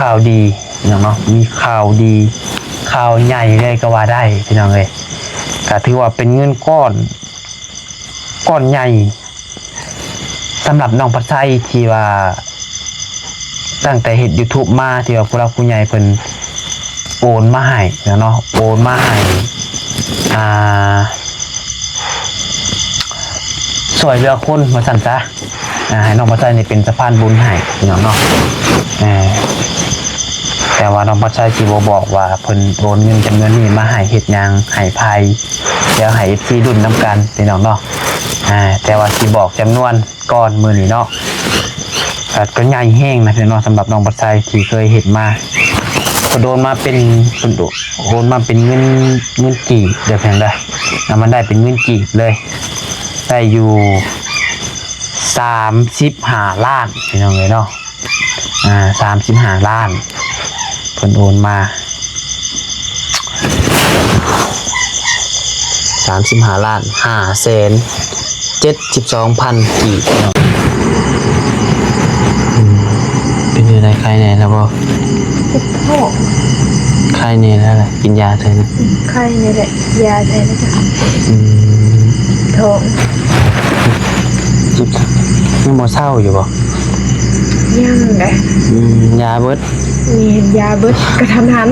ຂ່າວດີເນາະ ມີຂ່າວດີ ຂ່າວໃຫຍ່ເລີຍກໍວ່າໄດ້ພີ່ນ້ອງເອີຍ. ກໍຖືວ່າເປັນເງິນກ້ອນ ກ້ອນໃຫຍ່ ສຳລັບນ້ອງພັດໄຊທີ່ວ່າຕັ້ງແຕ່ເຮັດ YouTube ມາ ທີ່ວ່າຜູ້ຫຼັກຜູ້ໃຫຍ່ເພິ່ນໂອນມາໃຫ້ເນາະ ໂອນມາໃຫ້ ອ່າ ຊ່ວຍເຫຼືອຄົນວ່າຊັ້ນຊະ ອ່າ ໃຫ້ນ້ອງພັດໄຊນີ້ເປັນສະພານບຸນໃຫ້ພີ່ນ້ອງເນາະ. ເອີ ແຕ່ວ່ານ້ອງພັດໄຊຊິບໍ່ບອກວ່າເພິ່ນໂອນເງິນຈຳນວນນີ້ມາໃຫ້ເຮັດຫຍັງ ໃຫ້ໃຜ ດຽວໃຫ້ເອັຟຊີລຸ້ນນຳກັນພີ່ນ້ອງເນາະ. ອ່າ ແຕ່ວ່າຊິບອກຈຳນວນກ່ອນມື້ນີ້ເນາະ ກໍ ກໍໃຫຍ່ແຮງນະພີ່ນ້ອງເນາະ ສຳລັບນ້ອງພັດໄຊທີ່ເຄີຍເຮັດມາ. ເພິ່ນໂອນມາເປັນ ເພິ່ນໂອນມາເປັນເງິນ ເງິນກີບເດີພີ່ນ້ອງເດີ ນຳມັນໄດ້ເປັນເງິນກີບເລີຍ ໄດ້ຢູ່ສາມສິບຫ້າລ້ານພີ່ນ້ອງເອີຍເນາະ. ອ່າ ສາມສິບຫ້າລ້ານ ເພິ່ນໂອນມາ ສາມສິບຫ້າລ້ານຫ້າແສນເຈັດສິບສອງພັນກີບເນາະ. ອືມ ເປັນຈັ່ງໃດ ໄຄແດ່ແລ້ວບໍ່? ເຈັບທ້ອງ. ໄຄແດ່ແລ້ວລະ ກິນຢາເທື່ອນະ? ອືມ ໄຄແດ່ແຫຼະ ຢາໃສ່ແລ້ວຈ້ະ. ອືມ ທ້ອງ ເຈັບ ຍັງບໍ່ເຊົາຢູ່ບໍ່? ຍັງເດ້. ອືມ ຢາເບິດ? ແມ່ນ ຢາເບິດກະທັນຫັນ.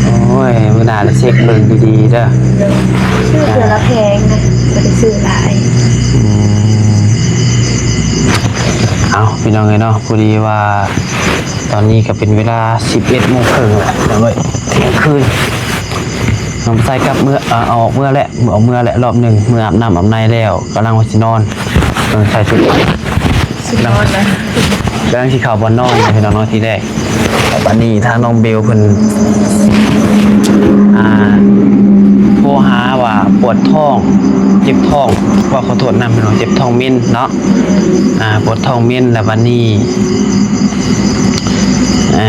ໂອ້ຍ ມື້ໜ້າລະເຊັກເບິ່ງດີໆເດີ. ໂດຍ ຊື້ເທື່ອລະແພງນະ ບໍ່ໄດ້ຊື້ຫຼາຍ. ອືມ ເອົາ ພີ່ນ້ອງເອີຍເນາະ ພໍດີວ່າຕອນນີ້ກະເປັນເວລາສິບເອັດໂມງເຄິ່ງແລ້ວພີ່ນ້ອງເອີຍ ທ່ຽງຄືນ. ນ້ອງໄຊກັບເມືອ ເອົາ ອອກເມືອແລ້ວ ອອກເມືອແລ້ວລອບໜຶ່ງ ເມືອອາບນ້ຳອາບໃນແລ້ວ ກຳລັງວ່າຊິນອນ. ເບິ່ງໃສ່ຊຸດ ຊິນອນນະ ກຳລັງຊິເຂົ້າບ່ອນນອນພີ່ນ້ອງເນາະ ທີແລກ. ບາດນີ້ທາງນ້ອງເບວເພິ່ນ ອ່າ ໂທຫາວ່າປວດທ້ອງ ເຈັບທ້ອງ ວ່າຂໍໂທດນຳພີ່ນ້ອງ ເຈັບທ້ອງເມັນເນາະ ອ່າ ປວດທ້ອງເມັນ ແລ້ວບາດນີ້ ເອີ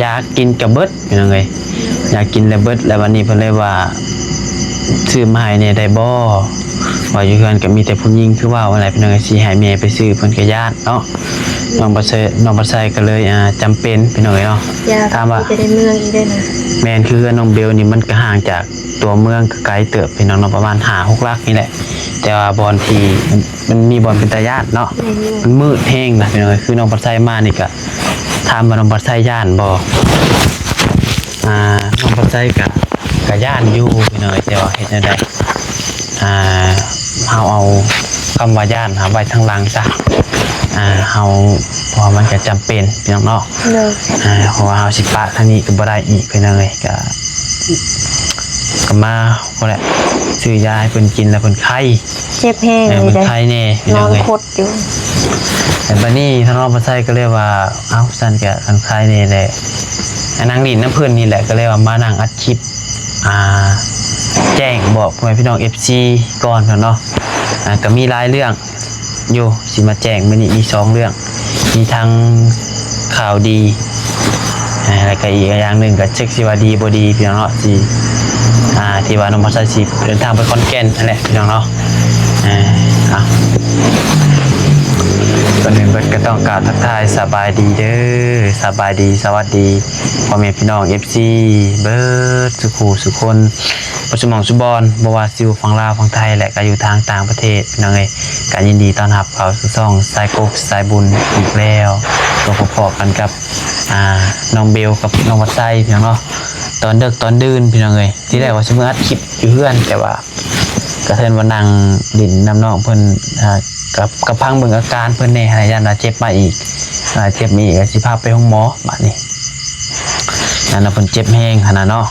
ຢາກິນກະເບິດ ພີ່ນ້ອງເອີຍ ຢາກກິນແລ້ວເບິດ. ແລ້ວບາດນີ້ເພິ່ນເລີຍວ່າ ຊື້ມາໃຫ້ແດ່ໄດ້ບໍ່? ວ່າຢູ່ເຮືອນກໍມີແຕ່ຜູ້ຍິງ ຄືເວົ້າຫັ້ນແຫຼະພີ່ນ້ອງເອີຍ ຊິໃຫ້ແມ່ໄປຊື້ເພິ່ນກໍຢ້ານເນາະ. ນ້ອງບັດໄຊ ນ້ອງບັດໄຊກໍເລີຍ ອ່າ ຈຳເປັນພີ່ນ້ອງເອີຍເນາະ. ຖາມວ່າ ຈະໄດ້ເມືອງອີກໄດ້ນະ. ແມ່ນ ຄືເຮືອນນ້ອງເບວນີ້ມັນກໍຫ່າງຈາກຕົວເມືອງກໍໄກເຕີບພີ່ນ້ອງເນາະ ປະມານຫ້າຫົກຫຼັກນີ້ແຫຼະ ແຕ່ວ່າບ່ອນທີ່ ມັນມີບ່ອນເປັນຕາຢ້ານເນາະ. ແມ່ນຢູ່ ມັນມືດແຮງນະພີ່ນ້ອງເອີຍ. ຄືນ້ອງບັດໄຊມານີ້ກະ ຖາມວ່ານ້ອງບັດໄຊຢ້ານບໍ່? ອ່າ ນ້ອງບັດໄຊກະ ກະຢ້ານຢູ່ພີ່ນ້ອງເອີຍ ແຕ່ວ່າເຮັດແນວໃດ ອ່າ ເຮົາເອົາຄຳວ່າຢ້ານຫາໄວ້ທາງຫຼັງຊະ ອ່າ ເຮົາ ເພາະວ່າມັນກະຈຳເປັນພີ່ນ້ອງເນາະ. ໂດຍ ອ່າ ເພາະວ່າເຮົາຊິປະທາງນີ້ກະບໍ່ໄດ້ອີກພີ່ນ້ອງເອີຍ ກະ ກະມາ ພຸ້ນແຫຼະ ຊື້ຢາໃຫ້ເພິ່ນກິນແລ້ວເພິ່ນໄຄ ເຈັບແຮງ ເອີ ເພິ່ນໄຄແດ່ພີ່ນ້ອງເອີຍ ນອນຄົດຢູ່. ແຕ່ບາດນີ້ທາງນ້ອງບັດໄຊກໍເລີຍວ່າ ເອົ້າ ຊັ້ນກະຄັນໄຄແດ່ແຫຼະ ນາງຫຼິ້ນນຳເພິ່ນນີ້ແຫຼະ ກໍເລີຍວ່າມານັ່ງອັດຄລິບ ອ່າ ແຈ້ງບອກພໍ່ແມ່ພີ່ນ້ອງເອັຟຊີກ່ອນເນາະ. ອ່າ ກໍມີຫຼາຍເລື່ອງ ຢູ່ ຊິມາແຈ້ງມື້ນີ້ມີສອງເລື່ອງ ມີທັງຂ່າວດີ ອ່າ ແລ້ວກະອີກຢ່າງໜຶ່ງກະຈັກຊິວ່າດີບໍ່ດີພີ່ນ້ອງເນາະ ທີ່ ອ່າ ທີ່ວ່ານ້ອງບັດໄຊຊິເດີນທາງໄປຂອນແກ່ນຫັ້ນແຫຼະພີ່ນ້ອງເນາະ. ອ່າ ເອົາ ກ່ອນອື່ນເບິດກໍຕ້ອງກາບທັກທາຍສະບາຍດີເດີ ສະບາຍດີ ສະຫວັດດີພໍ່ແມ່ພີ່ນ້ອງເອັຟຊີເບິດສູ່ຜູ້ສູ່ຄົນ ເບິດສູ່ໝ່ອງສູ່ບ່ອນ ບໍ່ວ່າຊິຢູ່ຝັ່ງລາວຝັ່ງໄທ ແລະ ກໍຢູ່ທາງຕ່າງປະເທດ ພີ່ນ້ອງເອີຍ ກໍຍິນດີຕ້ອນຮັບເຂົ້າສູ່ຊ່ອງສາຍກົກສາຍບຸນອີກແລ້ວ. ກໍພົບພໍ້ກັນກັບ ອ່າ ນ້ອງເບວກັບນ້ອງວັດໄຊ ພີ່ນ້ອງເນາະ ຕອນເດິກຕອນດື່ນ ພີ່ນ້ອງເອີຍ. ທີແລກວ່າຊິມາອັດຄລິບຢູ່ເຮືອນ ແຕ່ວ່າ ກະເທີນວ່ານັ່ງຫຼິ້ນນຳນ້ອງເພິ່ນ ອ່າ ກະ ກະຟັງເບິ່ງອາການເພິ່ນແດ່ຫັ້ນນະ ຢ້ານວ່າເຈັບມາອີກ ອ່າ ເຈັບມາອີກກໍຊິພາໄປໂຮງໝໍບາດນີ້ ຢ້ານວ່າເພິ່ນເຈັບແຮງຫັ້ນນະເນາະ.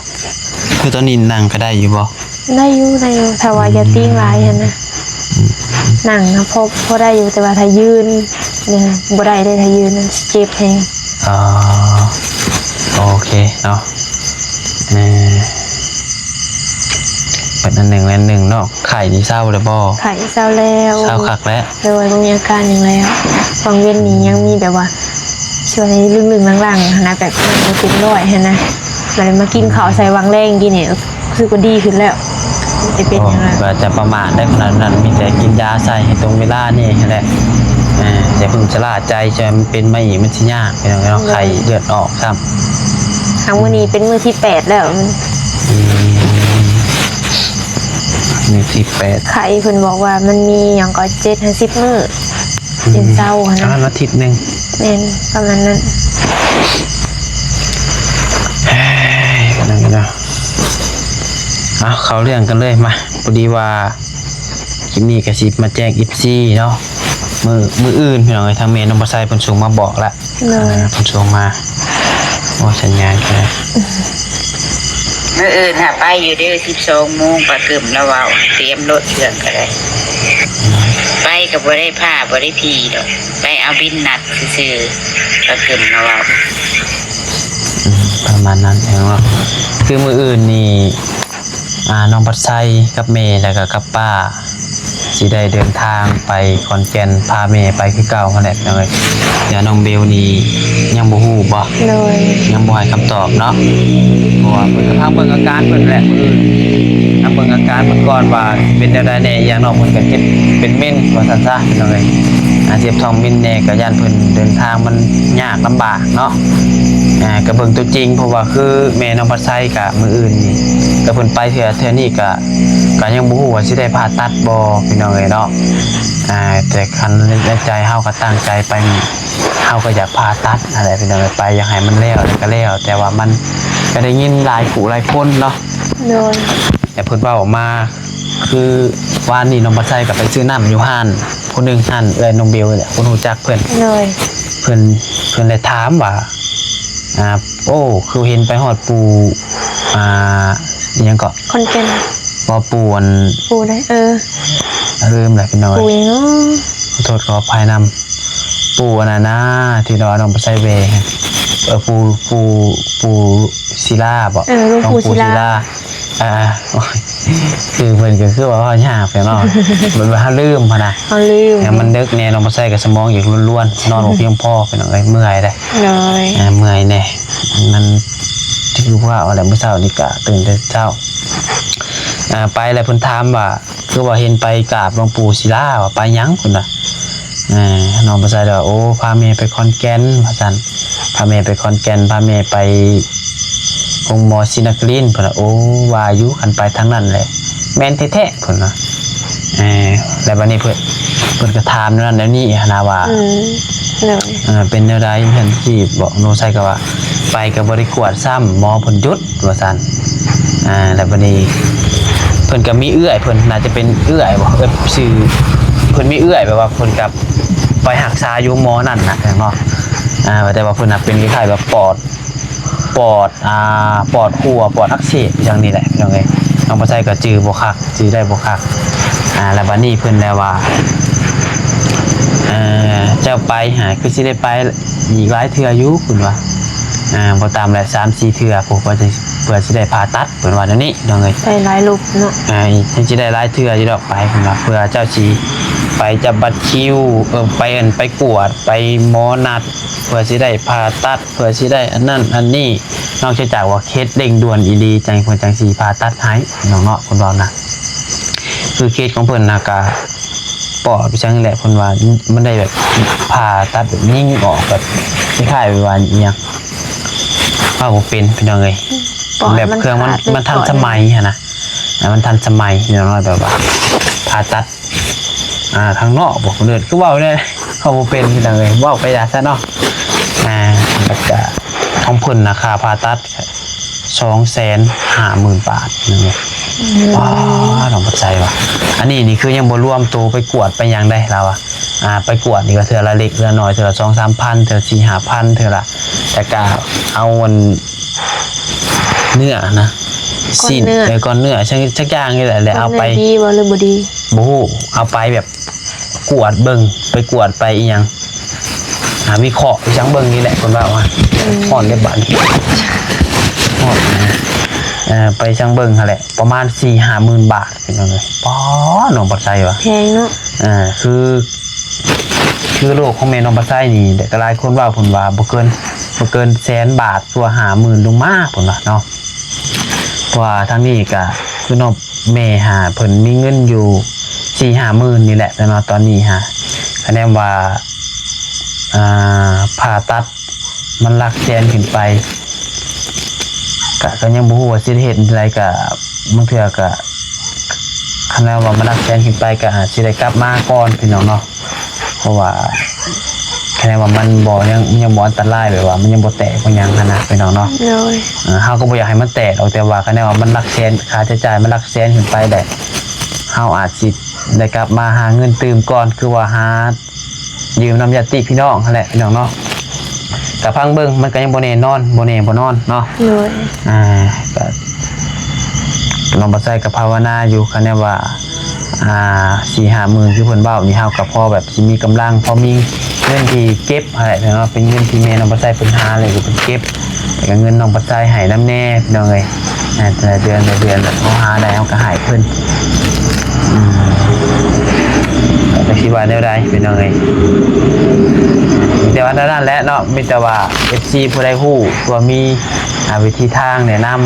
ຄືຕອນນີ້ນັ່ງກໍໄດ້ຢູ່ບໍ່? ໄດ້ຢູ່ ໄດ້ຢູ່ ຖ້າວ່າຢ່າຕີງຫຼາຍຫັ້ນນະ ອືມ ນັ່ງນະ ພໍ ພໍໄດ້ຢູ່ ແຕ່ວ່າຖ້າຢືນນີ້ບໍ່ໄດ້ເດ້ ຖ້າຢືນນັ້ນເຈັບແຮງ. ອໍ ໂອເຄເນາະ ເອີ ເປັນອັນໜຶ່ງແລະອັນໜຶ່ງເນາະ. ໄຂ້ນີ້ເຊົາແລ້ວບໍ່? ໄຂ້ເຊົາແລ້ວ ເຊົາຄັກແລ້ວ. ໂດຍ ບໍ່ມີອາການຫຍັງແລ້ວ. ບາງເວັນນີ້ຍັງມີແບບວ່າ ຊ່ວງນີ້ລຶ້ງໆຫຼັງໆຫັ້ນນະ ແບບບໍ່ເຕັມຮ້ອຍຫັ້ນນະ ບາດນີ້ມາກິນເຂົ້າໃສ່ຫວ່າງແລງກີ້ນີ້ ຮູ້ສຶກວ່າດີຂຶ້ນແລ້ວ ບໍ່ໄດ້ເປັນຫຍັງແລ້ວ. ກໍຈະປະໝາດໄດ້ຂະໜາດນັ້ນ ມີແຕ່ກິນຢາໃສ່ໃຫ້ຕົງເວລານີ້ຫັ້ນແຫຼະ. ເອີ ອ່າ ຢ່າເພິ່ງຊະລ່າໃຈ, ຈະມັນເປັນມາອີກ ມັນຊິຍາກ ພີ່ນ້ອງເນາະ. ໂດຍ. ໄຂ້ເລືອດອອກຊ້ຳ. ທາງມື້ນີ້ເປັນມື້ທີແປດແລ້ວ. ອືມ ມື້ທີແປດ. ໄຂ້ເພິ່ນບອກວ່າມັນມີຫຍັງກໍເຈັດຫາສິບມື້ ອືມ ຈຶ່ງເຊົາຫັ້ນນະ. ປະມານອາທິດໜຶ່ງ. ແມ່ນ ປະມານນັ້ນ. ເອີຍ ພີ່ນ້ອງເນາະ. ເອົາ ເຂົ້າເລື່ອງກັນເລີຍມາ. ພໍດີວ່າ ຄລິບນີ້ກໍຊິມາແຈ້ງເອັຟຊີເນາະ, ມື້ ມື້ອື່ນ ພີ່ນ້ອງເອີຍ, ທາງແມ່ນ້ອງປາໄຊເພິ່ນສົ່ງມາບອກລະ. ໂດຍ. ອ່າ ເພິ່ນສົ່ງມາ. ໂອ້ ສັນຍານແທ້. ມື້ອື່ນຫາໄປຢູ່ເດີ ສິບສອງໂມງ ປາກຶມລາວເວົ້າ, ຕຽມລົດເຄື່ອງກໍໄດ້. ໄປກໍບໍ່ໄດ້ພ້າ ບໍ່ໄດ້ຜີດອກ, ໄປເອົາບິນນັດຊື່ໆ ປາກຶມລາວເວົ້າ. ອືມ ປະມານນັ້ນເນາະ. ຄືມື້ອື່ນນີ້ ອ່າ ນ້ອງປາໄຊກັບແມ່ ແລ້ວກໍກັບປ້າ ຊິໄດ້ເດີນທາງໄປຂອນແກ່ນ ພາແມ່ໄປຄືເກົ່າຫັ້ນແຫຼະ ພີ່ນ້ອງເອີຍ. ແຕ່ນ້ອງເບວນີ້ຍັງບໍ່ຮູ້ບໍ? ໂດຍ. ຍັງບໍ່ໃຫ້ຄຳຕອບເນາະ, ເພາະວ່າເພິ່ນກຳລັງເບິ່ງອາການເພິ່ນແຫຼະ. ມື້ອື່ນ ຖ້າເບິ່ງອາການເພິ່ນກ່ອນວ່າເປັນແນວໃດແດ່, ຢ່າງນ້ອຍເພິ່ນກໍເຈັບເປັນເມັນວ່າຊັ້ນຊະ ພີ່ນ້ອງເອີຍ. ອ່າ ເຈັບທ້ອງເມັນແດ່ ກໍຢ້ານເພິ່ນເດີນທາງມັນຍາກລຳບາກເນາະ. ອ່າ ກໍເບິ່ງຕົວຈິງ, ເພາະວ່າຄືແມ່ນ້ອງປາໄຊກະມື້ອື່ນນີ້ ກໍເພິ່ນໄປເທື່ອ ເທື່ອນີ້ກະ ກະຍັງບໍ່ຮູ້ວ່າຊິໄດ້ຜ່າຕັດບໍ່ ພີ່ນ້ອງເອີຍເນາະ. ອ່າ ແຕ່ຄັນໃນໃຈເຮົາກໍຕັ້ງໃຈໄປນີ້ ເຮົາກໍຢາກຜ່າຕັດຫັ້ນແຫຼະ ພີ່ນ້ອງເອີຍ, ໄປຢາກໃຫ້ມັນແລ້ວ ແລ້ວກໍແລ້ວ. ແຕ່ວ່າມັນກໍໄດ້ຍິນຫຼາຍຜູ້ຫຼາຍຄົນເນາະ. ໂດຍ. ແຕ່ເພິ່ນເວົ້າອອກມາ ຄືວານນີ້ນ້ອງປາໄຊກໍໄປຊື້ນ້ຳຢູ່ຮ້ານຜູ້ໜຶ່ງ, ຮ້ານເອື້ອຍນ້ອງເບວນີ້ແຫຼະ, ຄົນຮູ້ຈັກເພິ່ນ. ໂດຍ. ເພິ່ນ ເພິ່ນໄດ້ຖາມວ່າ ອ່າ ໂອ້ ຄືເຫັນໄປຮອດປູ່ ອ່າ ອີ່ຫຍັງເກາະ? ຂອນແກ່ນ. ບໍ່ ປູ່ອັນ ປູ່ໃດ? ເອີ ລືມແລ້ວພີ່ນ້ອງ. ປູ່ຫຍັງເນາະ? ຂໍໂທດຂໍອະໄພນຳ. ປູ່ອັນນັ້ນນາ ທີ່ວ່ານ້ອງປາໄຊແວ່. ເອີ ປູ່ ປູ່ ປູ່ສີລາບໍ? ເອີ ຫຼວງປູ່ ຫຼວງປູ່ສີລາ. ສີລາ. ອ່າ ໂອ້ຍ ຊື່ເພິ່ນກໍຄືວ່າເວົ້າຍາກແທ້ເນາະ. ແບບວ່າເຮົາລືມຫັ້ນນະ. ເຮົາລືມ. ແຕ່ມັນດຶກແດ່ ນ້ອງປາໄຊກໍສະໝອງອີກລ້ວນໆ ນອນບໍ່ພຽງພໍ ພີ່ນ້ອງເອີຍ, ເມື່ອຍເດ້. ໂດຍ. ອ່າ ເມື່ອຍແດ່. ມັນ ຄືວ່າແຫຼະ ມື້ເຊົ້ານີ້ກະຕື່ນແຕ່ເຊົ້າ ອ່າ ໄປແລ້ວເພິ່ນຖາມວ່າ ຄືວ່າເຫັນໄປກາບຫຼວງປູ່ສີລາ ວ່າໄປຫຍັງພຸ້ນນະ. ເອີ ນ້ອງປາໄຊວ່າ ໂອ້ ພາແມ່ໄປຂອນແກ່ນ ວ່າຊັ້ນ, ພາແມ່ໄປຂອນແກ່ນ ພາແມ່ໄປໂຮງໝໍສີນະຄະລິນ ເພິ່ນວ່າ. ໂອ້ ວ່າຢູ່ ຄັນໄປທາງນັ້ນແຫຼະ ແມ່ນແທ້ໆ ເພິ່ນວ່າ. ເອີ ແລ້ວບັດນີ້ເພິ່ນ ເພິ່ນກໍຖາມແນວນັ້ນແນວນີ້ຫັ້ນນະວ່າ ອືມ ໂດຍ ເອີ ເປັນແນວໃດ ເພິ່ນຊິບອກ. ນ້ອງປາໄຊກໍວ່າ ໄປກໍບໍ່ໄດ້ກວດຊ້ຳ ໝໍເພິ່ນຢຸດ ວ່າຊັ້ນ. ອ່າ ແລ້ວບັດນີ້ເພິ່ນກໍມີເອື້ອຍ ເພິ່ນໜ້າຈະເປັນເອື້ອຍບໍ ເອີ ຊື່ ເພິ່ນມີເອື້ອຍ ແບບວ່າເພິ່ນກໍໄປຮັກສາຢູ່ໂຮງໝໍນັ້ນນະເນາະ. ອ່າ ແຕ່ວ່າເພິ່ນນະເປັນຄ້າຍໆແບບປອດ ປອດ ອ່າ ປອດຮົ່ວ ປອດອັກເສບ ຫຍັງນີ້ແຫຼະ ພີ່ນ້ອງເອີຍ. ນ້ອງປາໄຊກໍຈື່ບໍ່ຄັກ ຈື່ໄດ້ບໍ່ຄັກ. ອ່າ ແລ້ວບັດນີ້ເພິ່ນແລ້ວວ່າ ເອີ ເຈົ້າໄປຫາ ຄືຊິໄດ້ໄປອີກຫຼາຍເທື່ອຢູ່ ເພິ່ນວ່າ. ອ່າ ບໍ່ຕ່ຳແຫຼະ ສາມສີ່ເທື່ອພຸ້ນ ເພື່ອຈະ ເພື່ອຊິໄດ້ຜ່າຕັດ ເພິ່ນວ່າແນວນີ້ ນ້ອງເອີຍ. ໄປຫຼາຍລົບເນາະ. ອ່າ ຍັງຊິໄດ້ຫຼາຍເທື່ອຢູ່ດອກ ໄປ ເພິ່ນວ່າ ເພື່ອເຈົ້າຊິໄປຈັບບັດຄິວ ເອີ ໄປ ອັນ ໄປກວດ ໄປໝໍນັດ ເພື່ອຊິໄດ້ຜ່າຕັດ ເພື່ອຊິໄດ້ອັນນັ້ນອັນນີ້ ນອກຈາກວ່າເຂດເລັ່ງດ່ວນອີ່ຫຼີ ຈັ່ງ ເພິ່ນຈັ່ງຊິຜ່າຕັດໃຫ້ ນ້ອງເນາະ ເພິ່ນເວົ້ານະ. ຄືເຂດຂອງເພິ່ນນະກະປອດໄປຈັ່ງແຫຼະ ເພິ່ນວ່າມັນໄດ້ແບບຜ່າຕັດແບບຍິງອອກ ແບບຄ້າຍໆແບບວ່າອີ່ຫຍັງ ເວົ້າບໍ່ເປັນ ພີ່ນ້ອງເອີຍ. ປອດ ແບບເຄື່ອງມັນ ມັນທັນສະໄໝຫັ້ນນະ ອ່າ ມັນທັນສະໄໝ ພີ່ນ້ອງເນາະ ແບບວ່າຜ່າຕັດ ອ່າ ທາງນອກບໍ ເພິ່ນເອີ້ນ ຄືເວົ້າແນວ ເວົ້າບໍ່ເປັນ ພີ່ນ້ອງເອີຍ ເວົ້າໄປຢ່າຊັ້ນເນາະ. ອ່າ ແລ້ວກະຂອງເພິ່ນນະ ຄ່າຜ່າຕັດສອງແສນຫ້າໝື່ນບາດ. ອືມ ວ້າ ນ້ອງປາໄຊວ່າ ອັນນີ້ນີ້ຄືຍັງບໍ່ລວມໂຕໄປກວດໄປຫຍັງໄດ໋ ລາວວ່າ. ອ່າ ໄປກວດນີ້ກໍເທື່ອລະເລັກເທື່ອລະນ້ອຍ ເທື່ອລະສອງສາມພັນ ເທື່ອສີ່ຫ້າພັນ ເທື່ອລະ ແຕ່ກະເອົາອັນ ເນື້ອນະ ກ້ອນເນື້ອ ຊີ້ນ ເອີ ກ້ອນເນື້ອ ສັກ ສັກຢ່າງນີ້ແຫຼະ ແລ້ວເອົາໄປ ກ້ອນເນື້ອດີບໍ່ ຫຼືບໍ່ດີ ບໍ່ຮູ້ ເອົາໄປແບບກວດເບິ່ງ ໄປກວດໄປອີ່ຫຍັງ ຫາວິເຄາະອີ່ຫຍັງເບິ່ງນີ້ແຫຼະ ເພິ່ນວ່າວ່າ. ອືມ ຮ້ອນເດ້ບາດນີ້ ຮ້ອນນະ. ເອີ ໄປຊ່າງເບິ່ງຫັ້ນແຫຼະ ປະມານສີ່ຫ້າໝື່ນບາດ ພີ່ນ້ອງເອີຍ. ປາດ ນ້ອງປາໄຊວ່າ ແພງເນາະ. ອ່າ ຄື ຄືໂລກຂອງແມ່ນ້ອງປາໄຊນີ້ ກໍຫຼາຍຄົນເວົ້າເພິ່ນວ່າບໍ່ເກີນ ບໍ່ເກີນແສນບາດ ຫຼືວ່າຫ້າໝື່ນລົງມາ ເພິ່ນວ່າເນາະ. ເພາະວ່າທາງນີ້ກໍຄືນ້ອງແມ່ຫາເພິ່ນມີເງິນຢູ່ສີ່ຫ້າໝື່ນນີ້ແຫຼະເນາະ ຕອນນີ້ຫາ ຄະແນນວ່າ ອ່າ ຜ່າຕັດ ມັນຫຼັກແສນຂຶ້ນໄປ ກະ ກະຍັງບໍ່ຮູ້ວ່າຊິໄດ້ເຮັດຈັ່ງໃດ ກະບາງເທື່ອກະ ຄັນວ່າມັນຫຼັກແສນຂຶ້ນໄປ ກະອາດຊິໄດ້ກັບມາກ່ອນພີ່ນ້ອງເນາະ ເພາະວ່າ ຄັນວ່າມັນບໍ່ ຍັງ ຍັງບໍ່ອັນຕະລາຍ ແບບວ່າມັນຍັງບໍ່ແຕກບໍ່ຫຍັງຫັ້ນນະພີ່ນ້ອງເນາະ. ໂດຍ ເຮົາກໍບໍ່ຢາກໃຫ້ມັນແຕກດອກ ແຕ່ວ່າຄັນວ່າມັນຫຼັກແສນ ຄ່າໃຊ້ຈ່າຍມັນຫຼັກແສນຂຶ້ນໄປແຫຼະ ເຮົາອາດຊິໄດ້ກັບມາຫາເງິນຕື່ມກ່ອນ ຄືວ່າຫາຢືມນຳຍາດຕິພີ່ນ້ອງຫັ້ນແຫຼະພີ່ນ້ອງເນາະ. ກະຟັງເບິ່ງ ມັນກະຍັງບໍ່ແນ່ນອນ ບໍ່ແນ່ບໍ່ນອນເນາະ. ໂດຍ ອ່າ ກະ ນ້ອງປາໄຊກະພາວະນາຢູ່ ຄັນແນວວ່າ ອ່າ ສີ່ຫ້າໝື່ນ ຄືເພິ່ນເວົ້ານີ້ ເຮົາກະພໍແບບຊິມີກຳລັງ ພໍມີເງິນທີ່ເກັບຫັ້ນແຫຼະເນາະ ເປັນເງິນທີ່ແມ່ນ້ອງປາໄຊເພິ່ນຫາ ແລ້ວກະເພິ່ນເກັບ ແລ້ວກະເງິນນ້ອງປາໄຊໃຫ້ນຳແດ່ພີ່ນ້ອງເອີຍ. ອ່າ ແຕ່ລະເດືອນ ແຕ່ລະເດືອນ ເຮົາຫາໄດ້ເຮົາກະໃຫ້ເພິ່ນ ອືມ ກະຈັກຊິວ່າແນວໃດພີ່ນ້ອງເອີຍ. ແຕ່ວ່າເທົ່ານັ້ນແຫຼະເນາະ ມີແຕ່ວ່າເອັຟຊີຜູ້ໃດຮູ້ ຫຼືວ່າມີ ອ່າ ວິທີທາງແນະນຳ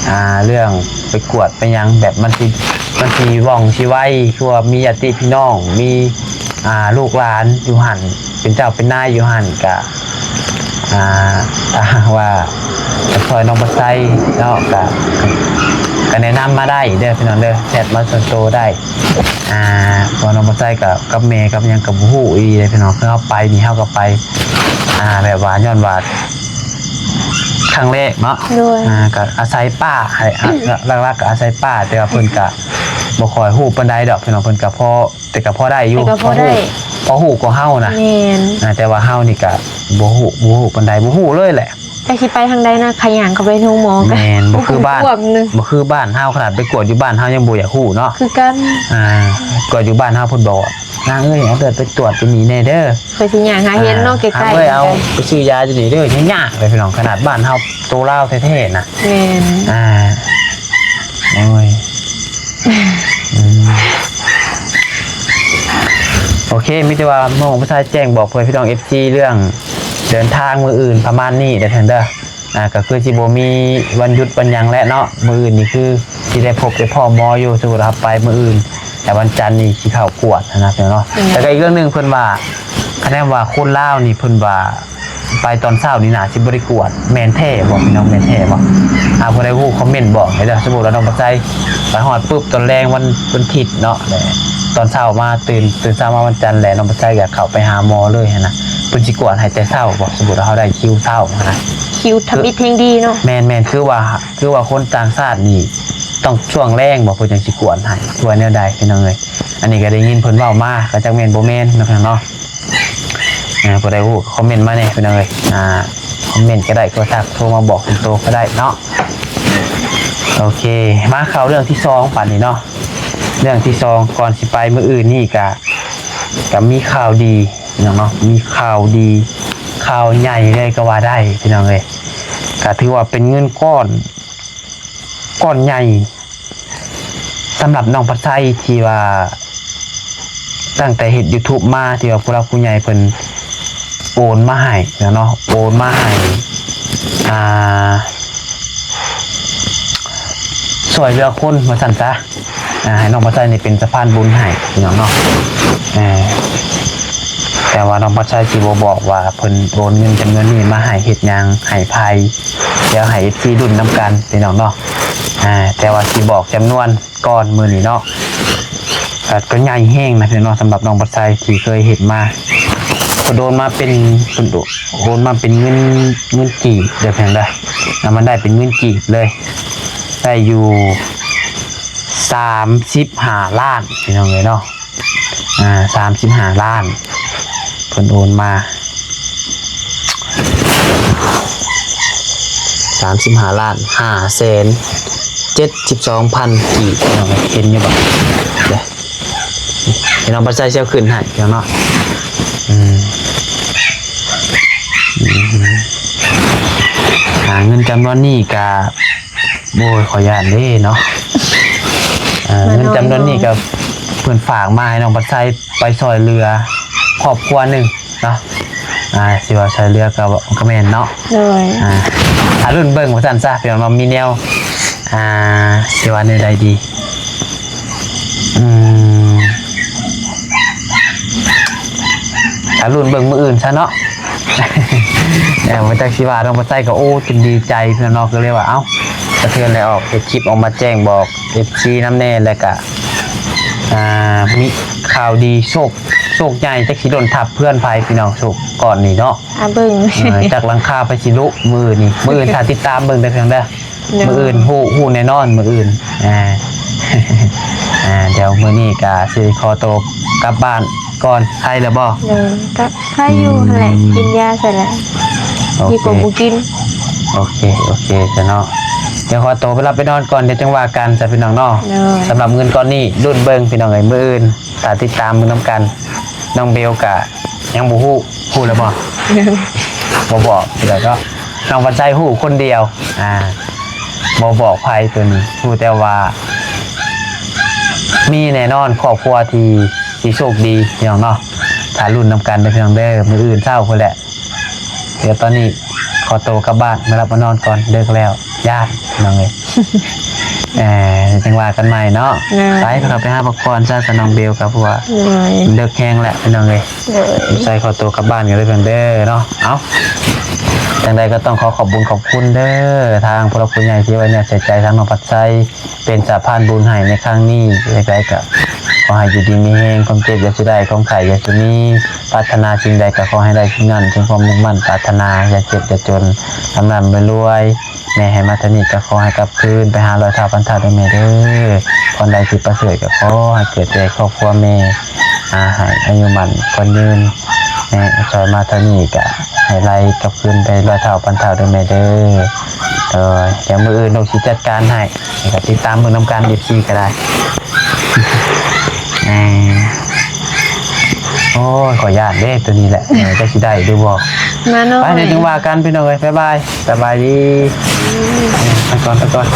ອ່າ ເລື່ອງໄປກວດໄປຫຍັງ ແບບມັນຊິ ມັນຊິວ່ອງຊິໄວ ຄືວ່າມີຍາດຕິພີ່ນ້ອງ ມີ ອ່າ ລູກຫຼານຢູ່ຫັ້ນ ເປັນເຈົ້າເປັນນາຍຢູ່ຫັ້ນ ກະ ອ່າ ຖ້າຫາກວ່າຈະຊ່ອຍນ້ອງປາໄຊເນາະ ກະ ກະແນະນຳມາໄດ້ເດີພີ່ນ້ອງເດີ ແຊັດມາສ່ວນໂຕໄດ້. ອ່າ ເພາະນ້ອງປາໄຊກະ ກັບແມ່ກັບຫຍັງກະບໍ່ຮູ້ອີ່ຫຼີເດ້ພີ່ນ້ອງ ຄືເຮົາໄປນີ້ ເຮົາກະໄປ ອ່າ ແບບວ່າຍ້ອນວ່າຄັ້ງແລກເນາະ. ໂດຍ ອ່າ ກະອາໄສປ້າ ໃຫ້ ອ່າ ຫຼັກໆກະອາໄສປ້າ ແຕ່ວ່າເພິ່ນກະບໍ່ຄ່ອຍຮູ້ປານໃດດອກພີ່ນ້ອງ ເພິ່ນກະພໍ ແຕ່ກະພໍໄດ້ຢູ່ ແຕ່ກະພໍໄດ້ ພໍຮູ້ ພໍຮູ້ກວ່າເຮົານະ. ແມ່ນ ອ່າ ແຕ່ວ່າເຮົານີ້ກະບໍ່ຮູ້ ບໍ່ຮູ້ປານໃດ ບໍ່ຮູ້ເລີຍແຫຼະ. ຈັກຊິໄປທາງໃດນະ ຂະຫຍ່າງເຂົ້າໄປໂຮງໝໍກະ ແມ່ນ ບໍ່ຄືບ້ານ ບໍ່ຄືບ້ານເຮົາ ຂະໜາດໄປກວດຢູ່ບ້ານເຮົາຍັງບໍ່ຢາກຮູ້ເນາະ. ຄືກັນ ອ່າ ກວດຢູ່ບ້ານເຮົາເພິ່ນບອກ ນາງເອີຍ ເອົາເລືອດໄປກວດຢູ່ນີ້ແດ່ເດີ ຂ້ອຍຊິຍ່າງຫາເຫັນເນາະ ອ່າ ໃກ້ໆ ເອີຍ ເອົາໄປຊື້ຢາຢູ່ນີ້ເດີ ຍາກໆເລີຍພີ່ນ້ອງ ຂະໜາດບ້ານເຮົາໂຕລາວແທ້ໆນະ. ແມ່ນ ອ່າ ໂອ້ຍ ອືມ ໂອເຄ ມີແຕ່ວ່ານ້ອງປາໄຊແຈ້ງບອກເພື່ອພີ່ນ້ອງເອັຟຊີເລື່ອງເດີນທາງມື້ອື່ນປະມານນີ້ເດີເພິ່ນເດີ. ອ່າ ກະຄືຊິບໍ່ມີວັນຢຸດວັນຫຍັງແຫຼະເນາະ ມື້ອື່ນນີ້ຄືຊິໄດ້ພົບໄດ້ພໍ້ໝໍຢູ່ ສົມມຸດເຮົາໄປມື້ອື່ນ ແຕ່ວັນຈັນນີ້ຊິເຂົ້າກວດຫັ້ນນະເນາະ. ແລ້ວກະອີກເລື່ອງໜຶ່ງເພິ່ນວ່າ ຄະແນນວ່າຄົນລາວນີ້ເພິ່ນວ່າໄປຕອນເຊົ້ານີ້ໜ້າຊິບໍ່ໄດ້ກວດ ແມ່ນແທ້ບໍ່ພີ່ນ້ອງ ແມ່ນແທ້ບໍ່? ຖ້າຜູ້ໃດຮູ້ຄອມເມັນບອກໃຫ້ເດີ ສົມມຸດວ່ານ້ອງປາໄຊໄປຮອດປຶບຕອນແລງວັນ ວັນທິດເນາະ ແລະ ຕອນເຊົ້າມາ ຕື່ນ ຕື່ນເຊົ້າມາວັນຈັນ ແລະ ນ້ອງປາໄຊກະເຂົ້າໄປຫາໝໍເລີຍຫັ້ນນະ ເພິ່ນຊິກວດໃຫ້ແຕ່ເຊົ້າບໍ່? ສົມມຸດວ່າເຮົາໄດ້ຄິວເຊົ້າຫັ້ນນະ ຄິວທຳອິດແຮງດີເນາະ. ແມ່ນໆ ຄືວ່າ ຄືວ່າຄົນຕ່າງຊາດນີ້ຕ້ອງຊ່ວງແລງບໍ່ ເພິ່ນຈັ່ງຊິກວດໃຫ້ ຫຼືວ່າແນວໃດພີ່ນ້ອງເອີຍ? ອັນນີ້ກະໄດ້ຍິນເພິ່ນເວົ້າມາ ກະຈັກແມ່ນບໍ່ແມ່ນເນາະພີ່ນ້ອງເນາະ. ອ່າ ຜູ້ໃດຮູ້ຄອມເມັນມາແດ່ພີ່ນ້ອງເອີຍ ອ່າ ຄອມເມັນກະໄດ້ ໂທທັກໂທມາບອກສ່ວນໂຕກະໄດ້ເນາະ. ໂອເຄ ມາເຂົ້າເລື່ອງທີສອງບາດນີ້ເນາະ. ເລື່ອງທີສອງ ກ່ອນຊິໄປມື້ອື່ນນີ້ກະ ກະມີຂ່າວດີພີ່ນ້ອງເນາະ ມີຂ່າວດີ ຂ່າວໃຫຍ່ເລີຍກະວ່າໄດ້ພີ່ນ້ອງເອີຍ. ກະຖືວ່າເປັນເງິນກ້ອນ ກ້ອນໃຫຍ່ ສຳລັບນ້ອງພັດໄຊທີ່ວ່າຕັ້ງແຕ່ເຮັດຢູທູບມາ ທີ່ວ່າຜູ້ຫຼັກຜູ້ໃຫຍ່ເພິ່ນໂອນມາໃຫ້ເນາະ ໂອນມາໃຫ້ ອ່າ ຊ່ວຍເຫຼືອຄົນວ່າຊັ້ນຊະ ອ່າ ໃຫ້ນ້ອງພັດໄຊນີ້ເປັນສະພານບຸນໃຫ້ພີ່ນ້ອງເນາະ. ເອີ ແຕ່ວ່ານ້ອງພັດໄຊຊິບໍ່ບອກວ່າເພິ່ນໂອນເງິນຈຳນວນນີ້ມາໃຫ້ເຮັດຫຍັງ ໃຫ້ໃຜ ດຽວໃຫ້ເອັຟຊີລຸ້ນນຳກັນພີ່ນ້ອງເນາະ. ອ່າ ແຕ່ວ່າຊິບອກຈຳນວນ ກ່ອນມື້ນີ້ເນາະ ກະ ກະໃຫຍ່ແຮງນະພີ່ນ້ອງເນາະ ສຳລັບນ້ອງບັດໄຊທີ່ເຄີຍເຮັດມາ. ເພິ່ນໂອນມາເປັນ ເພິ່ນໂອນມາເປັນເງິນ ເງິນກີບເດີພີ່ນ້ອງເດີ ນຳມັນໄດ້ເປັນເງິນກີບເລີຍ ໄດ້ຢູ່ສາມສິບຫ້າລ້ານພີ່ນ້ອງເອີຍເນາະ. ອ່າ ສາມສິບຫ້າລ້ານ ເພິ່ນໂອນມາ ສາມສິບຫ້າລ້ານຫ້າແສນເຈັດສິບສອງພັນກີບ ເຫັນຢູ່ບໍ່? ເດີ ໃຫ້ນ້ອງບັດໄຊຊິເອົາຂຶ້ນໃຫ້ເນາະ. ອືມ ອືມ ອ່າ ເງິນຈຳນວນນີ້ກະ ໂອ້ຍ ຂໍຢ້ານເດ້ເນາະ. ເອີ ເງິນຈຳນວນນີ້ກະເພິ່ນຝາກມາໃຫ້ນ້ອງບັດໄຊໄປຊ່ອຍເຫຼືອຄອບຄົວໜຶ່ງເນາະ. ອ່າ ຊິວ່າຊ່ອຍເຫຼືອກະ ກະແມ່ນເນາະ. ໂດຍ ອ່າ ຖ້າລຸ້ນເບິ່ງວ່າຊັ້ນຊະ ພີ່ນ້ອງເນາະ ມີແນວ ອ່າ ຊິວ່າແນວໃດດີ? ອືມ ຖ້າລຸ້ນເບິ່ງມື້ອື່ນຊະເນາະ. ເອີ ບໍ່ຈັກຊິວ່າ ນ້ອງປາໄຊກໍ ໂອ້ ຈົນດີໃຈເນາະ ກໍເລີຍວ່າ ເອົ້າ ສະເທືອນໄດ້ອອກເຮັດຄລິບອອກມາແຈ້ງບອກເອັຟຊີນຳແດ່ ແລ້ວກະ ອ່າ ມີຂ່າວດີ ໂຊກ ໂຊກໃຫຍ່ ຈັກຊິຫຼົ່ນທັບເພື່ອນໃຜ ພີ່ນ້ອງ ໂຊກກ້ອນນີ້ເນາະ. ອ່າ ເບິ່ງ ເອີ ຈັກຫຼັງຄາໃຜຊິລຸມື້ນີ້ ມື້ອື່ນຖ້າຕິດຕາມເບິ່ງເດີ ພີ່ນ້ອງເດີ. ໂດຍ ມື້ອື່ນຮູ້ ຮູ້ແນ່ນອນມື້ອື່ນ. ອ່າ ອ່າ ດຽວມື້ນີ້ກະຊິຂໍໂຕກັບບ້ານກ່ອນ ໄຄແລ້ວບໍ່? ໂດຍ ກະໄຄຢູ່ຫັ້ນແຫຼະ ອືມ ກິນຢາໃສ່ແລ້ວ ໂອເຄ ດີກວ່າບໍ່ກິນ. ໂອເຄ ໂອເຄຊະເນາະ ດຽວຂໍໂຕໄປຫຼັບໄປນອນກ່ອນ ດຽວຈັ່ງວ່າກັນຊະ ພີ່ນ້ອງເນາະ. ໂດຍ ສຳລັບເງິນກ້ອນນີ້ລຸ້ນເບິ່ງ ພີ່ນ້ອງເອີຍ ມື້ອື່ນ ຖ້າຕິດຕາມເບິ່ງນຳກັນ. ນ້ອງເບວກະຍັງບໍ່ຮູ້ ຮູ້ແລ້ວບໍ່? ຍັງ ບໍ່ບອກ ແລ້ວກໍນ້ອງວັນໄຊຮູ້ຄົນດຽວ ອ່າ ບໍ່ບອກໃຜໂຕນີ້ ຮູ້ແຕ່ວ່າມີແນ່ນອນຄອບຄົວທີ່ ທີ່ໂຊກດີ ພີ່ນ້ອງເນາະ. ຖ້າລຸ້ນນຳກັນເດີ ພີ່ນ້ອງເດີ ມື້ອື່ນເຊົ້າພຸ້ນແຫຼະ. ດຽວຕອນນີ້ຂໍໂຕກັບບ້ານ ມາຫຼັບມານອນກ່ອນ ເດິກແລ້ວ ຢ້ານ ພີ່ນ້ອງເອີຍ. ເອີ ຈັ່ງວ່າກັນໃໝ່ເນາະ. ໂດຍ ໄປ ເຮົາໄປຫາພັກຜ່ອນຊະ ຊະນ້ອງເບວກັບຜົວ. ໂດຍ ເດິກແຮງແລ້ວ ພີ່ນ້ອງເອີຍ. ໂດຍ ໃສ່ຂໍໂຕກັບບ້ານກັນເດີ ເພິ່ນເດີເນາະ. ເອົ້າ ຈັ່ງໃດກໍຕ້ອງຂໍຂອບບຸນຂອບຄຸນເດີ ທາງຜູ້ຫຼັກຜູ້ໃຫຍ່ທີ່ໄວ້ເນື້ອໃສ່ໃຈທາງນ້ອງພັດໄຊ ເປັນສະພານບຸນໃຫ້ໃນຄັ້ງນີ້. ຈັ່ງໃດກໍຂໍໃຫ້ຢູ່ດີມີແຮງ ຄວາມເຈັບຢ່າສູ່ໄດ້ ຄວາມໄຂ້ຢ່າສູ່ມີ ປາດຖະໜາສິ່ງໃດກໍຂໍໃຫ້ໄດ້ສິ່ງນັ້ນ ເຖິງຄວາມມຸ່ງໝັ້ນປາດຖະໜາ ຢ່າເຈັບຢ່າຈົນ ລ່ຳໆລວຍໆ. ແມ່ໃຫ້ມາເທົ່ານີ້ກໍຂໍໃຫ້ກັບຄືນໄປຫາຮ້ອຍເທົ່າພັນເທົ່າເດີແມ່ເດີ. ພອນໃດທີ່ປະເສີດກໍຂໍໃຫ້ເກີດແກ່ຄອບຄົວແມ່ ອາ ໃຫ້ອາຍຸໝັ້ນຂວັນຍືນ. ແມ່ຊ່ອຍມາເທົ່ານີ້ກໍໃຫ້ໄລ່ກັບຄືນໄປຮ້ອຍເທົ່າພັນເທົ່າເດີແມ່ເດີ. ໂດຍ ດຽວມື້ອື່ນນ້ອງຊິຈັດການໃຫ້ ກໍຕິດຕາມເບິ່ງນຳກັນ ເອັຟຊີກໍໄດ້. ເອີ ໂອ້ຍ ຂໍຢ້ານເດ້ ໂຕນີ້ແຫຼະ ເອີ ຈັກຊິໄດ້ຫຼືບໍ່. ມາໜ້ອຍ ໄປ ດຽວຈຶ່ງວ່າກັນ ພີ່ນ້ອງເອີຍ. ບາຍບາຍ ສະບາຍດີ. ອືມ ໄປກ່ອນ ໄປກ່ອນ.